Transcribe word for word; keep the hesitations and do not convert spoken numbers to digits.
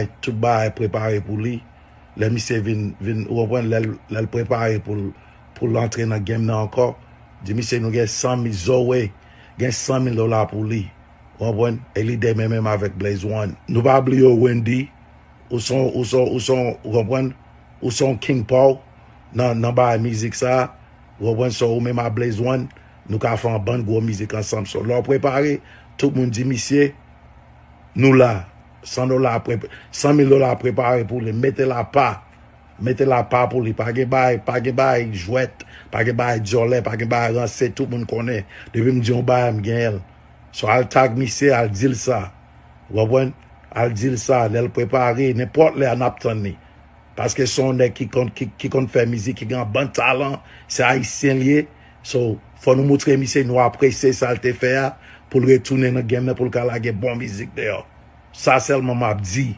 tout bagay prepare pou li. Lè misye vin, vin, ou konprann, lè l, lè l prepare pou l, pou l antre nan game nan ankò, di misye nou gen san mil, Zoe, gen san mil dola pou li. Ou konprann? E li demen menm avèk Blaze One. Nou pa bliye w, Wendy, ou son, ou son, ou son, ou konprann? Ou son King Paw nan, nan bagay mizik sa. Ou konprann? So, ou menm a Blaze One, nou ka fè yon bann gwo mizik ansanm. So, lè w prepare, tout moun di misye, nou la. San dola, pre-, san mil dola prepare pou li. Mete l apa. Mete l apa pou li. Pa gen bay, pa gen bay jwèt, pa gen bay dyòlè, pa gen bay ranse, tout moun konnen. Depi m di yon bay, m genyen l. So, al tag misye, al di l sa. Ou konprann? Al di l sa, lè l prepare, nenpòt lè a n ap tann li. Paske se yon nèg ki konn, ki, ki konn fè mizik, ki gen yon bann talan, se ayisyen l ye. So, fò nou moutre misye nou apresye sa l te fè a, pou l retounen nan game nan, pou l ka lage bon mizik deyò. Sa sèlman m ap di.